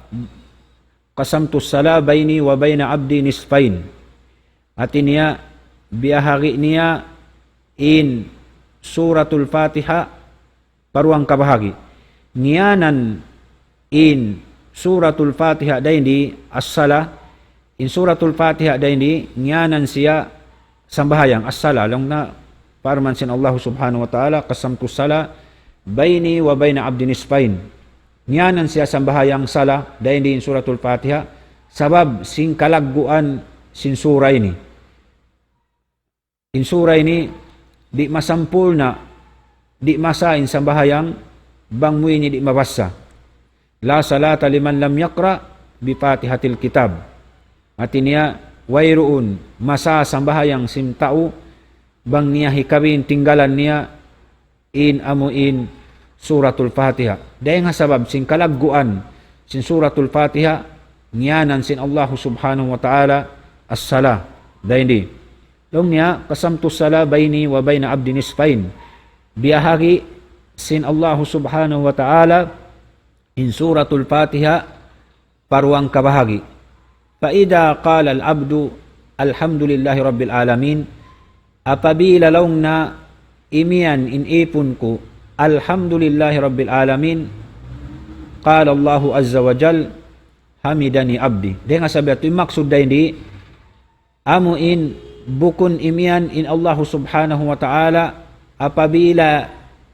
قسمت الصلاة بيني وبين عبدي نصفين. Hati niya, biyahagi' niya in Suratul Fatiha pa duwang kabahagi'. Ngiyanan in Suratul Fatiha dayn di as-salah, in Suratul Fatiha dayn di, ngiyanan siya sambahayang, as-salah, laung na parman sin Allah subhanahu wa ta'ala, قسمت الصلاة بيني وبين عبدي نصفين. Ngiyanan siya sambahayang salah, dayn di in Suratul Fatiha, sabab sin kalagguan sin sura ini. In sura ini, di' masampurna', di' masa in sambahayang, bang mu ini di' mabassa. لا صلاة لمن لم يقرأ بفاتحة الكتاب. Hati niya, wayruun masa sambahayang sin tau, bang niya hikabin tinggalan niya in amu in Suratul Fatiha. Dayn ha sabab sin kalagguan sin Suratul Fatiha, ngiyanan sin Allahu Subhanahu wa Ta'ala as-salah. Dayn di. Laung niya, قسمت الصلاة بيني وبين عبدي نصفين. Biyahagi' sin Allahu Subhanahu wa Ta'ala in Suratul Fatiha pa duwang kabahagi'. فإذا قال العبد الحمد لله رب العالمين, apabila laung na imiyan in ipun ku, الحمد لله رب العالمين, قال الله عز وجل: حمدني عبدي. Dayn ha sabab yadtu, in maksud dayn di, amu in bukun imiyan in Allahu Subhanahu wa Ta'ala apabila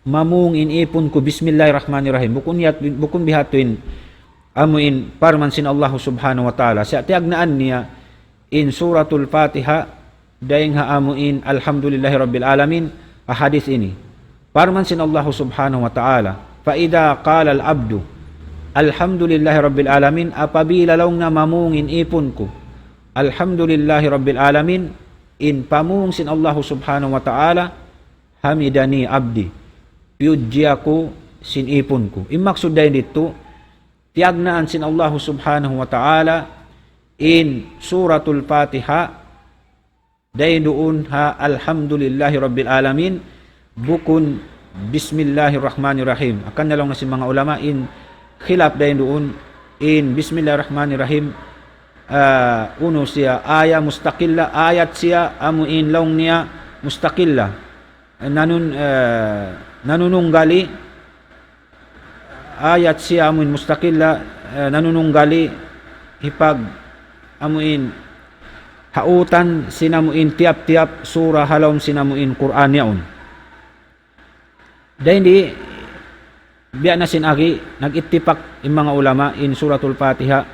mamung in ipun ku, Bismillahirrahmanirrahim. Bukun yat-, bukun bihadtu in amu in parman sin Allahu Subhanahu wa Ta'ala. Siya tiyagnaan niya in Suratul Fatiha dayn ha amu in Alhamdulillahi Rabbil Alamin, ha hadis ini. Parman sin Allahu Subhanahu wa Ta'ala, فإذا قال العبد الحمد لله رب العالمين, apabila laung na mamung in ipun ku, Alhamdulillahi Rabbil Alamin, in pamung sin Allahu Subhanahu wa Ta'ala, حمدني عبدي, piyudji aku sin ipun ku. In maksud dayn didtu, tiyagnaan sin Allahu Subhanahu wa Ta'ala in Suratul Fatiha, dayn duun ha Alhamdulillahi Rabbil Alamin, bukun Bismillahirrahmanirrahim. Hangkan na laung sin manga ulama in khilaf dayn duun, in Bismillahirrahmanirrahim, ah, unu siya, aya mustaqilla, ayat siya, amu in laung niya, mustaqilla, nanun-, eh, nanununggali, ayat siya amuin mustaqilla, eh, nanununggali hipag amuin hautan sin amuin tiyap-tiyap sura ha lawm sin amuin Qur'an yaun. Dayn di, biya' na sin agi, nag-ittipak in manga ulama in Suratul Fatiha,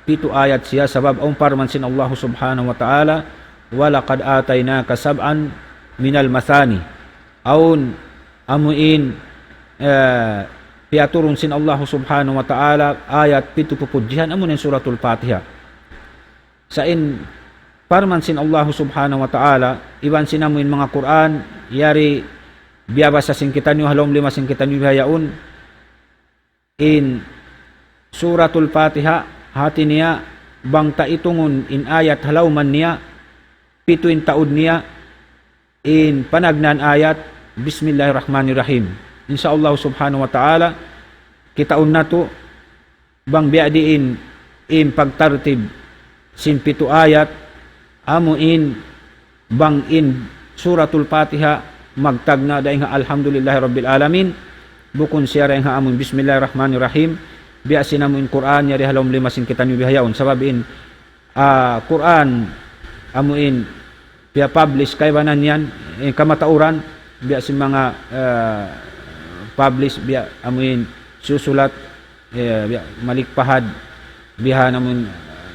pitu ayat siya, sabab awn parman sin Allah Subhanahu wa Ta'ala, وَلَقَدْ آتَيْنَاكَ سَبْعًا مِنَ الْمَثَانِي. Awn, amuin, eh, piyaturun sin Allah Subhanahu wa Ta'ala, ayat pitu pupudjihan, amuin Suratul Fatiha. Sa' in parman sin Allah Subhanahu wa Ta'ala, iban sin amuin manga Qur'an, yari biyabasa sin kitaniyu, ha lawm lima sin kitaniyu biha yaun, in Suratul Fatiha, hati niya, bang ta itungun in ayat ha lawman niya, pitu in taud niya, in panagnaan ayat, Bismillahirrahmanirrahim. Insya Allah Subhanahu wa Ta'ala, kitaun natu', bang biya' diin in pagtartib sin pitu ayat, amuin bang in Suratul Fatiha magtagna' dayn ha Alhamdulillahi Rabbil Alamin, bukun siya dayn ha amuin Bismillahirrahmanirrahim, biya' sin amuin Qur'an, yari ha lawm lima sin kitaniyu biha yaun. Sabab in, ah, Qur'an, amuin piya-publish kaibanan yan, eh, kamatauran, biya' sin manga, eh, publish, biya' amuin susulat, eh, biya' malikpahad, biha namun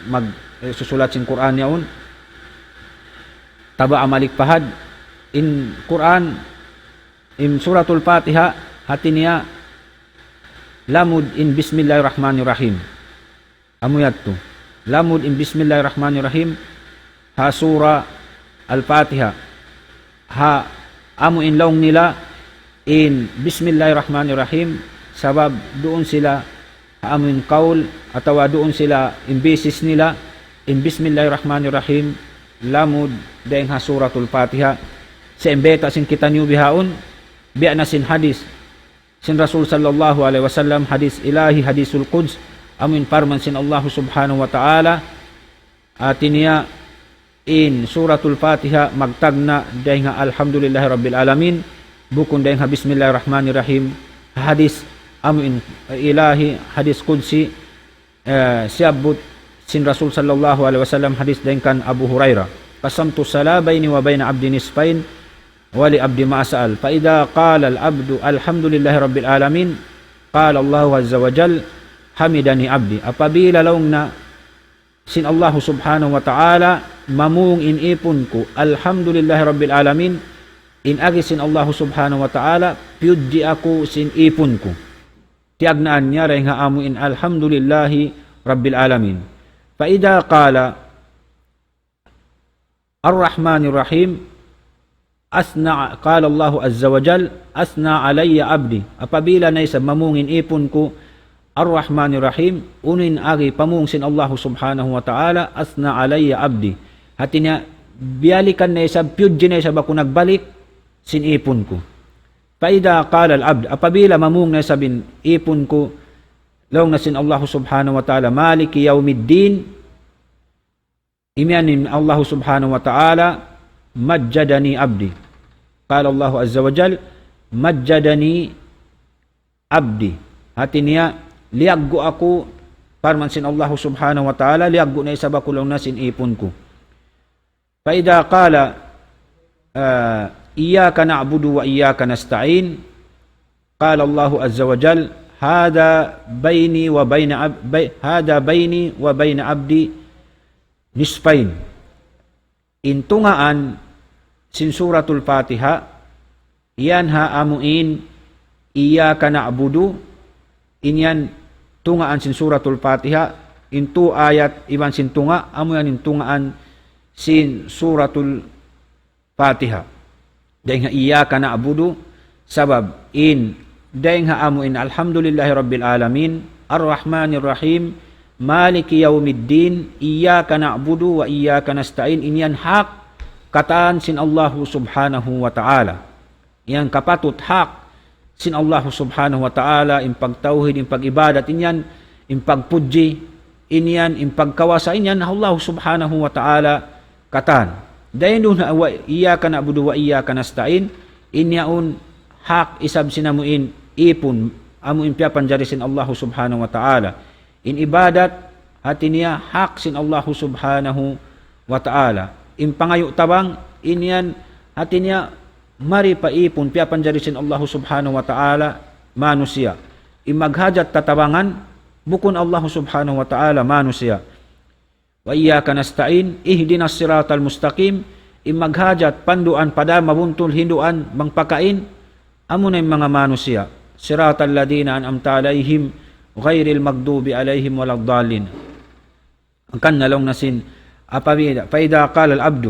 mag, eh, susulat sin Qur'an yaun, taba' malikpahad, in Qur'an, in Suratul Fatiha, hati niya, lamud in Bismillahirrahmanirrahim. Amu yadtu. Lamud in Bismillahirrahmanirrahim ha Sura Al-Fatiha. Ha amu in laung nila in Bismillahirrahmanirrahim, sabab duun sila ha amu in kaul atawa duun sila in basis nila in Bismillahirrahmanirrahim lamud dayn ha Suratul Fatiha. Sa' in bayta' sin kitaniyu bihaun, biya' na sin hadis sin Rasul sallallahu alayhi wasallam, hadis ilahi, hadisul quds, amu in parman sin Allah Subhanahu wa Ta'ala, hati niya in Suratul Fatiha magtagna' dayn ha Alhamdulillahi Rabbil Alamin, bukun dayn ha Bismillahirrahmanirrahim, hadis amu in ilahi, hadis qudsi, eh, siyabbut sin Rasul sallallahu alayhi wasallam, hadis dayn kan Abu Hurairah, قسمت الصلاة بيني وبين عبدي نصفين ولعبدي ما سأل فإذا قال العبد الحمد لله رب العالمين قال الله عز وجل حمدني عبدي. Apabila laung na sin Allah Subhanahu wa Ta'ala, mamung in ipun ku, Alhamdulillahi Rabbil Alamin, in agi sin Allah Subhanahu wa Ta'ala, piyudji aku sin ipun ku. Tiyagnaan niya dayn ha amu in Alhamdulillahi Rabbil Alamin. فإذا قال الرحمن الرحيم أثنى، قال الله عز وجل أثنى علي عبدي. Apabila na isab mamung in ipun ku Ar-Rahmanir Rahim, unu in agi pamung sin Allah Subhanahu wa Ta'ala, أثنى علي عبدي. Hati niya, biyalikan na isab, piyudji na isab aku nagbalik sin ipun ku. فإذا قال العبد, apabila mamung na isab in ipun ku, laung na sin Allah Subhanahu wa Ta'ala, مالك يوم الدين, imiyan in Allah Subhanahu wa Ta'ala, مجدني عبدي. قال الله عز وجل مجدني عبدي. Hati niya, liyaggu' aku, parman sin Allah Subhanahu wa Ta'ala, liyaggu' na isab aku laung na sin ipun ku. فإذا قال، آه، إياك نعبد وإياك نستعين، قال الله عز وجل هذا بيني وبين عب-، بي-، هذا بيني وبين عبدي نصفين. In tungaan sin Suratul Fatiha, yan ha amu in إياك نعبد, in yan tungaan sin Suratul Fatiha, in tu ayat iban sin tunga', amu yan in tungaan sin Suratul Fatiha. Dayn ha إياك نعبد, sabab in, dayn ha amu in الحمد لله رب العالمين، الرحمن الرحيم، مالك يوم الدين، إياك نعبد وإياك نستعين, in yan hak katan sin Allah Subhanahu wa Ta'ala. Yan kapatut hak sin Allah Subhanahu wa Ta'ala, in pagtawhid, in pag-ibadat, in yan, in pagpudji, in yan, in pagkawasa, in yan Allah Subhanahu wa Ta'ala katan. Dayn duun ha wa iyyaka na'budu wa iyyaka nasta'in, in yaun hak isab sin amu in ipun, amu in piyapanjari sin Allahu subhanahu wa ta'ala. In ibadat, hati niya hak sin Allahu subhanahu wa ta'ala. In pangayu' tabang, in yan, hati niya mari pa ipun, piyapanjari sin Allahu subhanahu wa ta'ala, manusiya'. In maghajat tatabangan, bukun Allahu subhanahu wa ta'ala, manusiya'. وإياك نستعين، اهدنا الصراط المستقيم. In maghajat panduan pa dān mabuntul hinduan bang pakain, amuna in manga manusiya'. صراط الذين أنعمت عليهم غير المغضوب عليهم ولا الضالين. Hangkan na laung na sin, apabila, فإذا قال العبد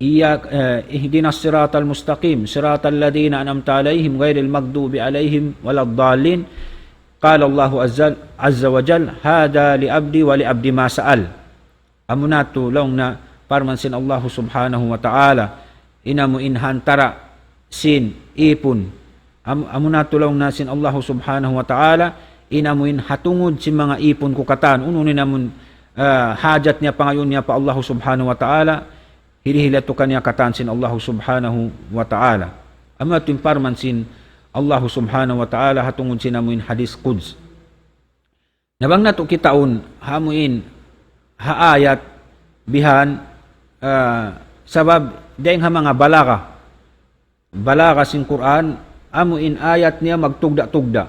إياك، eh, اهدنا الصراط المستقيم، صراط الذين أنعمت عليهم غير المغضوب عليهم ولا الضالين. قال الله عز، عز وجل: هذا لعبدي ولعبدي ما سأل. Amuna tuud laung na parman sin Allahu subhanahu wa ta'ala, in amu in ha antara' sin ipun. Am-, amuna tuud laung na sin Allahu subhanahu wa ta'ala, in amu in ha tungud sin manga ipun ku katan. Unu in amu in, ah, hajat niya, pangayuun niya pa Allahu subhanahu wa ta'ala, hirihil yadtu kaniya katan sin Allahu subhanahu wa ta'ala. Amuna tuud in parman sin Allahu subhanahu wa ta'ala ha tungud sin amu in hadith Quds. Na bang natu' kitaun, ha amu in, ha ayat, bihan, ah, sabab, dayng ha manga balaga. Balaga sin Qur'an, amu in ayat niya magtugda'-tugda'.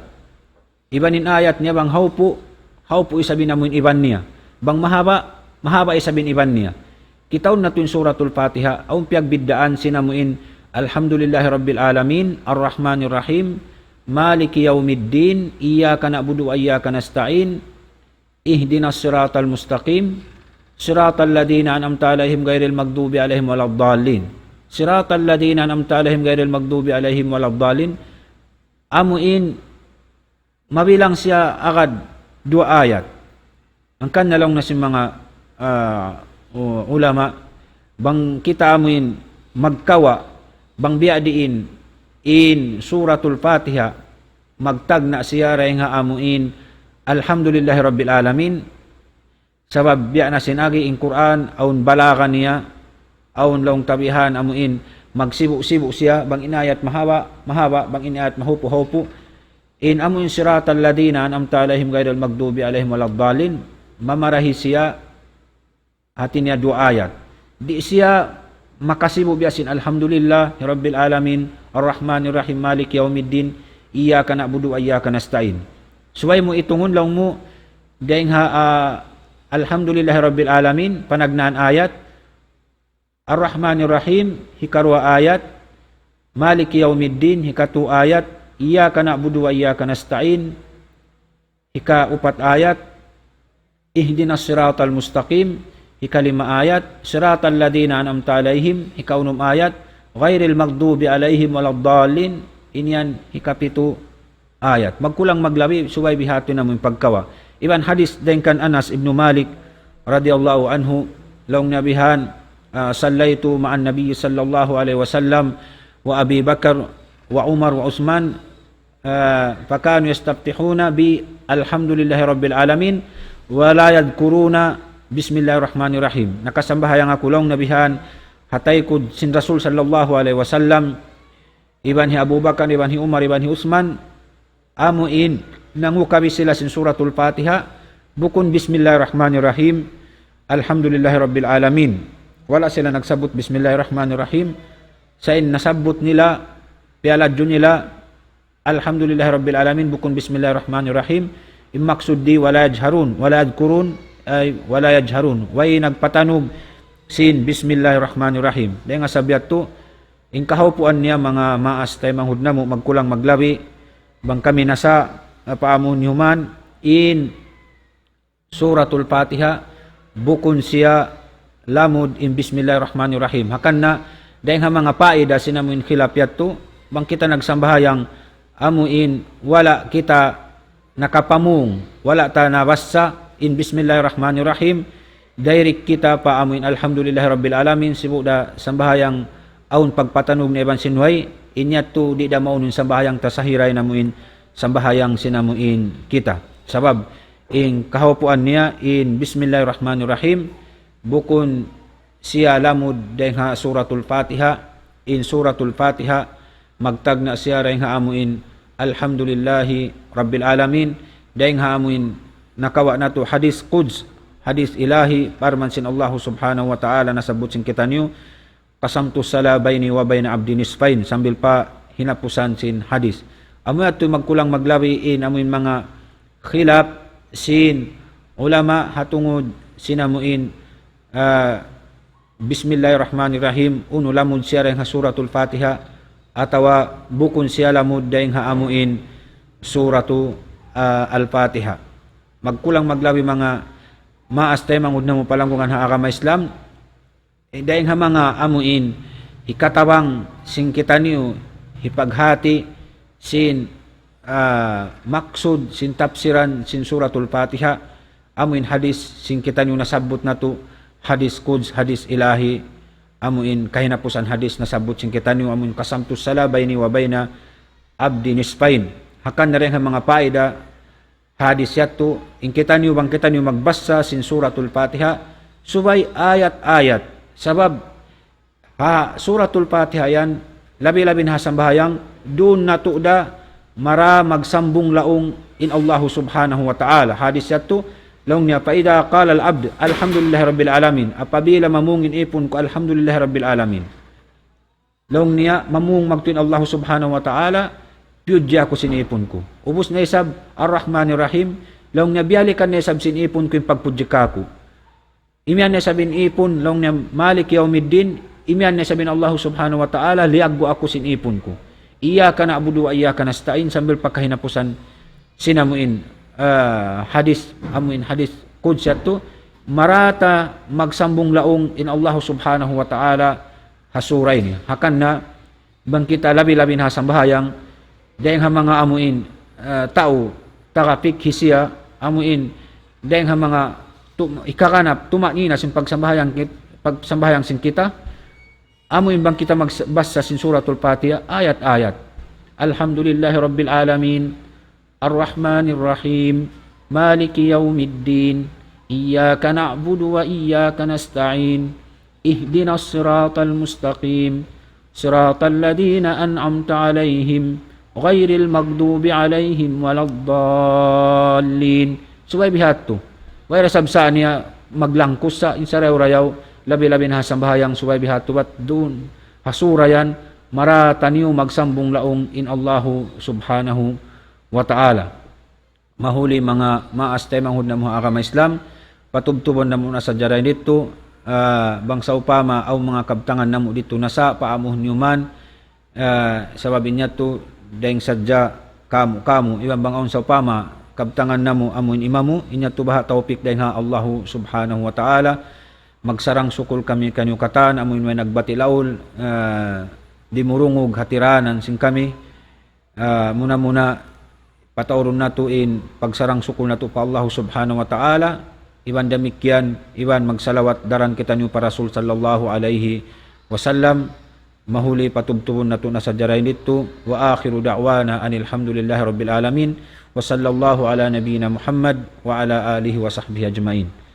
Iban in ayat niya bang hawpu', hawpu' isab in amu in iban niya. Bang mahaba', mahaba' isab in iban niya. Kitaun natu' in Suratul Fatiha, awn piyagbiddaan sin amu in الحمد لله رب العالمين، الرحمن الرحيم، مالك يوم الدين، إياك نعبد وإياك نستعين، اهدنا الصراط المستقيم، صراط الذين أنعمت عليهم غير المغضوب عليهم ولا الضالين. صراط الذين أنعمت عليهم غير المغضوب عليهم ولا الضالين. Amu in mabilang siya agad duwa ayat. Hangkan na laung na sin manga, ah, u-, ulama, bang kita amu in magkawa', bang biya' diin in Suratul Fatiha, magtagna' siya dayng ha amu in Alhamdulillahi Rabbil Alamin, sabab biya' na sin agi in Qur'an, awn balaga niya, awn laung ta bihan amu in magsibu'-sibu' siya, bang in ayat mahaba', mahaba', bang in ayat mahupu'-hupu'. In amu in صراط الذين أنعمت عليهم غير المغضوب عليهم ولا الضالين, mamarahi siya, hati niya duwa ayat. Di' siya makasibu' biya' sin الحمد لله رب العالمين، الرحمن الرحيم، مالك يوم الدين، إياك نعبد وإياك نستعين. Subay mu itungun laung mu, dayng ha, ah, الحمد لله رب العالمين, panagnaan ayat, الرحمن الرحيم, hikaruwa ayat, مالك يوم الدين, hikatu ayat, إياك نعبد وإياك نستعين, hikaupat ayat, اهدنا الصراط المستقيم, hikalima ayat, صراط الذين أنعمت عليهم, hikaunum ayat, غير المغضوب عليهم ولا الضالين, in yan hikapitu ayat. Magkulang maglabi, subay biha' tuud in amu in pagkawa'. Iban hadith dayng kan Anas ibn Malik radiyallahu anhu, laung niya bihan, ah, صليت مع النبي صلى الله عليه وسلم وأبي بكر وعمر وعثمان، ah, فكانوا يستفتحون بالحمد لله رب العالمين ولا يذكرون بسم الله الرحمن الرحيم. Nakasambahayang aku, laung niya bihan, ha taykud sin Rasul sallallahu alayhi wasallam, iban hi Abu Bakar, iban hi Umar, iban hi Usman, amu in nangukabi sila sin Suratul Fatiha, bukun بسم الله الرحمن الرحيم، الحمد لله رب العالمين. Wala' sila nagsabbut بسم الله الرحمن الرحيم. Sa' in nasabbut nila, piyaladju nila, الحمد لله رب العالمين, bukun بسم الله الرحمن الرحيم. In maksud di ولا يجهرون، ولا يذكرون, ay ولا يجهرون. Way nagpatanug sin بسم الله الرحمن الرحيم. Dayng ha sabab yadtu, in kahawpuan niya manga maas taymanghud namu' magkulang maglabi, bang kami nasa, ah, pa amu in human, in Suratul Fatiha, bukun siya lamud in بسم الله الرحمن الرحيم. Hangkan na, dayng ha manga paida sin amu in khilaf yadtu, bang kita nagsambahayang amu in wala' kita nakapamung, wala' ta nabassa in بسم الله الرحمن الرحيم, direct kita pa amu in الحمد لله رب العالمين, sibu' da sambahayang awn pagpatanug na iban sin way, in yadtu di' da maunu in sambahayang ta sahiray namu' in sambahayang sin amu in kita. Sabab, in kahawpuan niya, in بسم الله الرحمن الرحيم, bukun siya lamud dayn ha Suratul Fatiha, in Suratul Fatiha, magtagna' siya dayn ha amuin Alhamdulillahi Rabbil Alamin, dayn ha amuin nakawa' natu' hadith Quds, hadith Ilahi, parman sin Allahu Subhanahu wa Ta'ala nasabbut sin kitaniyu, قسمت الصلاة بيني وبين عبدي نصفين, sambil pa hinapusan sin hadith. Amu yadtu magkulang maglabi in amuin manga khilaf sin ulama ha tungud sin amuin, ah, Bismillahirrahmanirrahim, unu lamud siya dayn ha Suratul Fatiha, atawa bukun siya lamud dayn ha amuin Suratu, ah, Al-Fatiha. Magkulang maglabi manga maas taymanghud namu' palanggungan ha agama Islam, eh, dayn ha manga amuin hikatabang sin kitaniyu hipaghati sin, ah, maksud sin tafsiran sin Suratul Fatiha, amuin hadith sin kitaniyu nasabbut natu', hadith Quds, hadith Ilahi, amuin kahinapusan hadith nasabbut sin kitaniyu, amuin قسمت الصلاة بيني وبين عبدي نصفين. Hangkan na dayn ha manga paida hadith yadtu, in kitaniyu bang kitaniyu magbasa sin Suratul Fatiha, subay ayat-ayat. Sabab, ha Suratul Fatiha yan, labi-labi na ha sambahayang, duun natu' da mara magsambung laung in Allahu Subhanahu wa Ta'ala. Hadith yadtu, laung niya, فإذا قال العبد الحمد لله رب العالمين, apabila mamung in ipun ku, Alhamdulillahi Rabbil Alamin. Laung niya, mamung magtuy in Allahu Subhanahu wa Ta'ala, piyudji aku sin ipun ku. Ubus na isab, Ar-Rahmanir Rahim, laung niya, biyalikan na isab sin ipun ku in pagpudji kāku'. Imiyan na isab in ipun, laung niya, مالك يوم الدين, imiyan na isab in Allahu Subhanahu wa Ta'ala, liyaggu' aku sin ipun ku. إياك نعبد وإياك نستعين, sambil pa kahinapusan sin amuin, ah, hadith, amuin hadith Quds yadtu, mara ta magsambung laung in Allahu Subhanahu wa Ta'ala ha sura ini. Hangkan na bang kita labi-labi na ha sambahayang, dayn ha manga amuin, ah, tau, taga fikhi siya, amuin, dayn ha manga tu-, hikaganap, tuma'nina sin pagsambahayang kit-, pagsambahayang sin kita, amuin bang kita magbasa sin Suratul Fatiha, ayat-ayat. الحمد لله رب العالمين، الرحمن الرحيم، مالك يوم الدين، إياك نعبد وإياك نستعين، اهدنا الصراط المستقيم، صراط الذين أنعمت عليهم، غير المغضوب عليهم ولا الضالين. Subay biha' yadtu. Way da isab sa niya maglangkus sa in sarayaw-rayaw, labi-labi na ha sambahayang subay biha' yadtu, bat duun ha sura yan, mara taniyu magsambung laung in Allahu Subhanahu wa Ta'ala. Mahuli manga maas taymanghud namu' ha agama Islam, patubtubun namu' na sadja dayn didtu, ah, bang sawpama awn manga kabtangan namu' didtu nasa', paamuhun niyu man, ah, sabab in yadtu dayn sadja kamu'-kamu', iban bang awn sawpama kabtangan namu' amuin imamu', in yadtu baha' tawpik dayn ha Allahu Subhanahu wa Ta'ala. Magsarang-sukul kami kaniyu katan, amuin way nagbati' laul, ah, dimurungug ha tiranan sin kami. Ah, muna-muna, pataurun natu' in pagsarang-sukul natu' pa Allahu Subhanahu wa Ta'ala, iban damikkiyan, iban magsalawat daran kitaniyu pa Rasul sallallahu alayhi wasallam, mahuli patubtubun natu' na sadja dayn didtu, وآخر دعوانا أن الحمد لله رب العالمين، وصلى الله على نبينا محمد وعلى آله وصحبه أجمعين.